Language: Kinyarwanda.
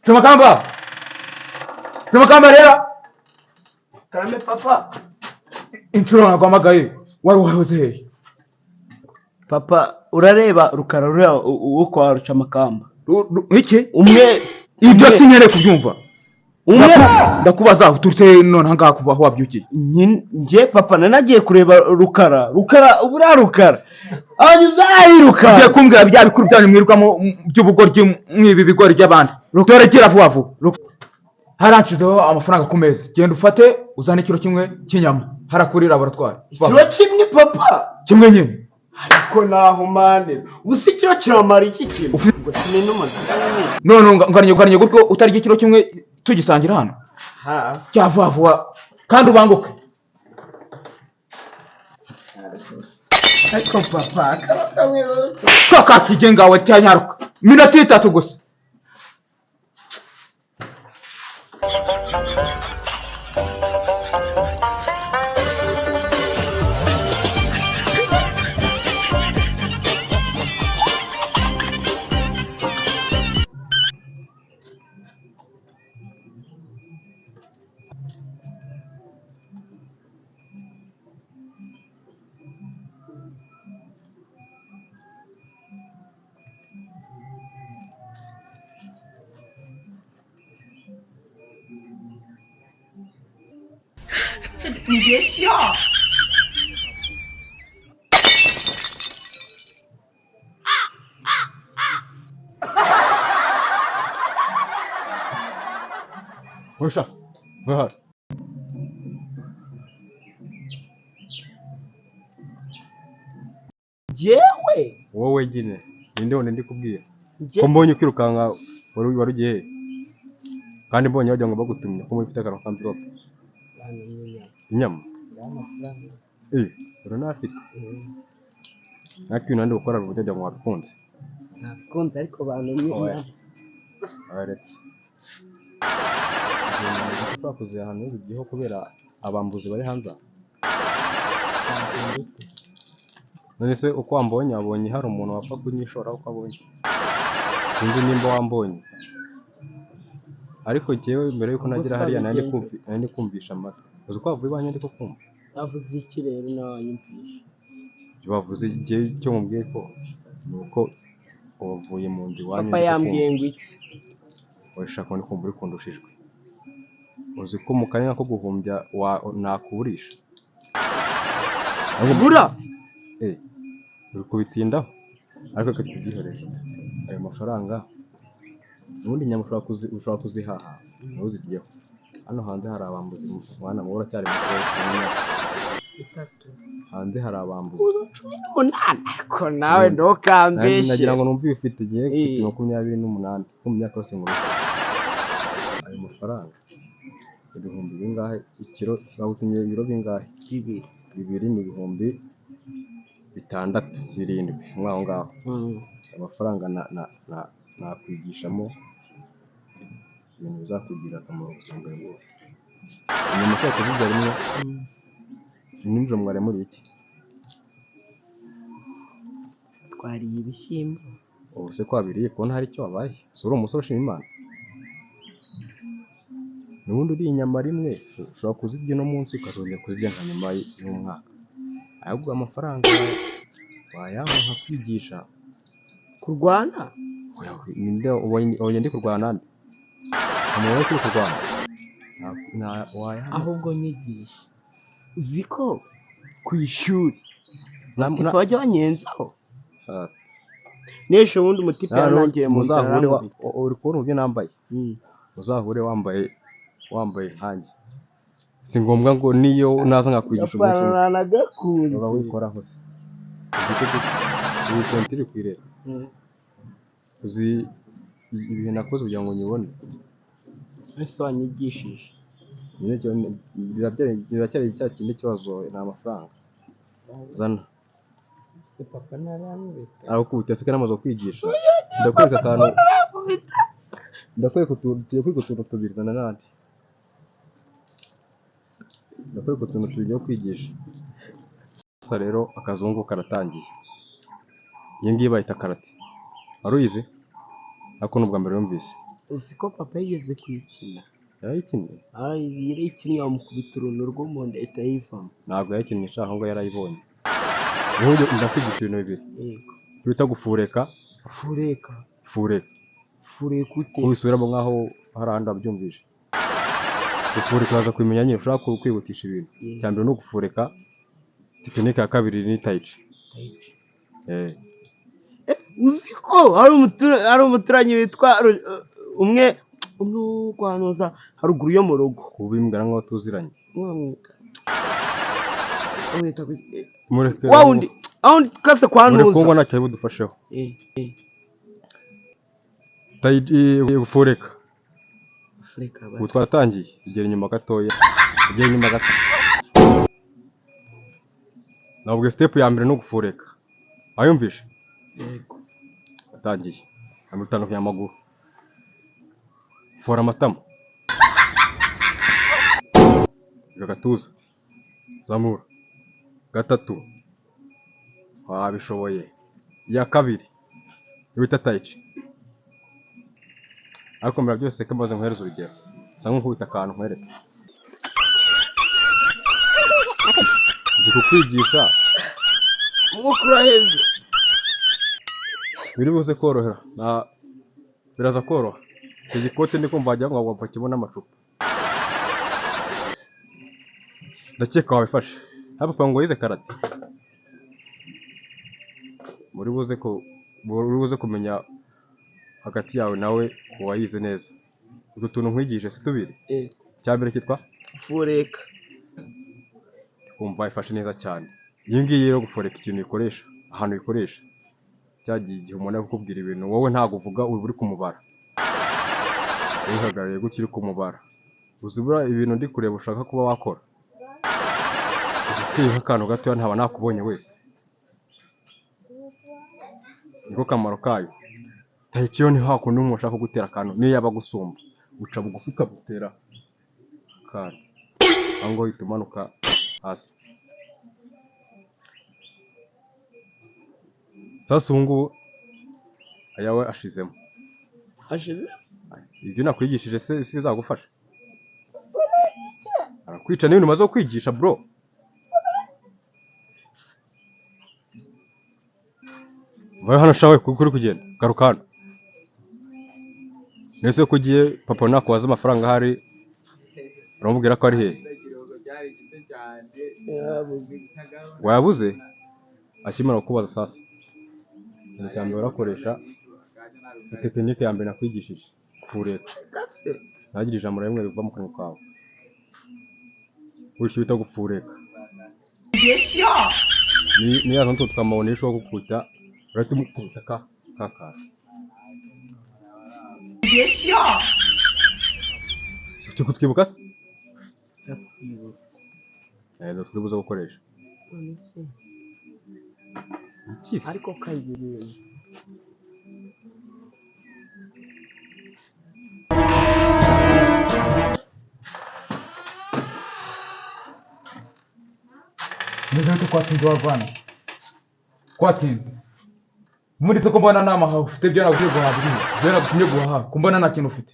Rucamakamba, Rucamakamba rero. Karame papa. Inshuro naguhamagaye wari wahoze hehe? Papa, urareba Rukara ruriya wo kwa Rucamakamba. Iki? Umwe. Ibyo sinkeneye kubyumva. Umwe. Ndakubaza, uturutse hehe none ahangaha kuva aho wabyukiye? Njye papa nanagiye kureba Rukara, Rukara buriya Rukara anyuze ayiruka. Ugiye kumbwira bya bikuru byanyu mwirwamo by'ubugoryi, mwiba ibigori by'abandi. Dore gira vuba vuba, haranshizeho amafaranga ku meza, genda ufate uzane ikiro kimwe cy'inyama hara kuri laboratwari. Ikiro kimwe papa? Kimwe nyine. Ariko naho mane ubusa, ikiro kiramara iki kintu? Ufite- Ngo 18. None ungannye gutyo utarya ikiro kimwe tugisangira hano? Ha. Cya vuba vuba kandi ubanguke. Ariko papa, kaba kamwe. Kaka kigengawe cyanyaruka, minota 3 gusa. 你别笑。 不是，不是。 Njyewe? Wowe nyine, ninde wundi ndi kubwira? Njye. Ko mbonye ukirukanka, wari ugiye he? Kandi mbonye wagira ngo bagutumye, ko ufite akantu ka mvirope. Inyama, eh, uranafite ariko ibintu nandi gukora uburyo ngo wabikunze. Nakunze ariko bantumye. Oya. Inyama. Aretse ushobora kuziha ahantu uzigiyeho kubera abambuzi bari hanze aha. None se uko wambonye, wabonye hari umuntu wapfa kunyishora uko abonye? Sinzi nimba wambonye, ariko jyewe mbere yuko nagera Gusa hariya nari bigenda. Nari ndi kumvisha amatwi. Uzi ko wavuye iwanjye ndi kukumva. Avuze iki rero nawe wanyumvishe? Ibyo bavuze, jyewe icyo mubwiye ko ni uko wavuye mu nzu iwanyu Papa ndi yambwiye kukumva. ngo iki? Urashaka ndi kumva uri kundusha ijwi. Uzi ko mu kanya ko guhumbya nakuburisha. Bura. Eh, uri kubitindaho, ariko reka tubyihorere. Ayo mafaranga ubundi inyama ushobora kuzihaha ntuziryeho. Hano hanze hari abambuzi, mwana mubi, uracyari muto. 3. Hanze hari abambuzi. 18, ariko nawe ntukambeshye. Nagira ngo numve ibifite igihe mfite Eh. 28 nko mu myaka yose ngo ayo mafaranga ibihumbi bingahe ikiro? Bagutumye ibiro bingahe? 2. 2 ni 6000, 7000 muri aho ngaho. Amafaranga nakwigishamo ibintu bizakugirira akamaro ubuzima bwawe bwose. Inyama ushobora kuzirya rimwe nijoro. Mwari muri iki? Twariye ibishyimbo. Ubu se ko wabiriye kubona hari icyo wabaye? Si uri umusore ushima Imana? N'ubundi uriye inyama rimwe ushobora kuzirya uno munsi ukazongera kuzirya nka nyuma y'umwaka. Ahubwo amafaranga wayampa nkakwigisha. Kurwana? Oya, ninde ubonye ndi kurwana nande? Umuntu uri kurwana wayampa. Ahubwo nyigisha, uzi ko ku ishuri Na- bajya banyenzaho. Ah. N'ejo bundi umutipe yaranangiye mu nzira Muzahure arankubita. uri kubona uburyo nambaye? Uzahure wambaye nkanjye. Si ngombwa ngo niyo naza nkakwigisha umunsi umwe. Agapantaro nagakunze. Uba wikoraho se? Uzi ko iyi sentire kuyireba? Uzi ibihe nakoze kugira ngo nyibone? Ese wanyigishije? Nyine biracyari cya kindi kibazo, ni amafaranga zana. Se papa ntarankubita? Arakubita se namaze kwigisha. Ndakwereka akantu, ndakwereka utuntu tugiye kwiga, utuntu tubiri. Zana n'andi, ndakwereka utuntu tugiye kwigisha. Gusa rero akazungu karatangiye. Iyi ngiyi bayita karate. Wari uyizi? Ariko ni ubwa mbere yumvise. Uzi ko papa yigeze kuyikina? Yarayikinnye? Yarayikinnye, bamukubita uruntu rwo mu nda ihita yivamo. Ntabwo yayikinnye sha, ahubwo yarayibonye. Ubundi ndakwigisha ibintu bibiri. Yego. Bita gufureka. Fureka? Fureka. Fureka ute? Kubisubiramo nk'aho hari ahandi wabyumvise. Gufureka uraza kubimenya nyine, ushaka kwihutisha ibintu. Icya mbere ni ugufureka, tekinike ya kabiri ni tai chi. Tai chi. Eh. Uzi ko hari umuturanyi witwa umwe umwe wo kwa Noza haruguru yo mu rugo. Kubimbwira nk'aho tuziranye. Bamwita Mureke. Wa wundi aho wundi twese kwa Mureke Ntuza. ngo ntacyo budufasheho. Tai chi, gufureka. Fureka. Ubu twatangiye. Igera inyuma gatoya. Igera inyuma gato. Ntabwo step ya mbere ni ugufureka. Wayumvishe? Yego. Atangiye. Amutandukanya amaguru. Fora amatama. Agatuza. Zamura. Gatatu. Wabishoboye. Iya kabiri. Iyo bita tai chi. Ariko mbere byose ko mbaze nkuhereze urugero. Nsa nk'ukubita akantu nkwereke. Ndi kukwigisha. Umwuka uraheze. Biri buze korohera. Na biraza koroha. Icyo gikote ndi kumva wagira ngo wapakiyemo n'amacupa. Ndakeka wabifashe. Hapa papa ngo yize karate. Muri buze kumenya hagati yawe nawe uwayize neza. Utu tuntu nkwigishije si tubiri? Yego. Icya mbere kitwa Fureka. Kumva ifashe neza cyane. Iyi ngiyi rero guforeka, ikintu ikoresha, ahantu ikoresha. Cyagiye igihe umuntu ari kukubwira ibintu, wowe ntabwo uvuga, uba uri kumubara. Wihagarariye gutya uri kumubara. Uzi buriya ibintu ndi kureba ushaka kuba wakora. Uteye nk'akantu gatoya ntaba nakubonye wese. Niko kamaro kayo. Tai chi yo ni hakundi umuntu ashaka kugutera akantu, niyo yaba agusumba. Uca bugufi ukamutera akantu. Aho ngaho uhita umanuka hasi. Sasa ubu ngubu ayawe ashizemo. Hashize. Ibyo nakwigishije se si bizagufasha? Arakwica n'ibintu umaze kwigisha, bro. Vayo hano shawe, kuko uri kugenda. Garuka hano. Nese ko ugiye, papa nakubaza amafaranga ahari uramubwira ko ari hehe? Yabuze. Wayabuze? Akimara kukubaza sasa. Ikintu cya mbere urakoresha ni tekinike ya mbere nakwigishije. Fureka. Gase. Ntagire ijambo na rimwe riva mu kanwa kawe. Wishyura bita gufureka. Ni ya nto twamabona ishobora gukubita, urahita umukubita ka kakara. Si kutwibuka se? Ndakwibutse. Eh, turi buze gukoresha. None se Iki se? Ariko kayibintu. Meze bite? Kwatinze wavana kwatinze muri soko, mbona nta mahaha ufite. Ibyo nagutumye guhaha birihe? Ibyo nagutumye guhaha ko mbona nta kintu ufite?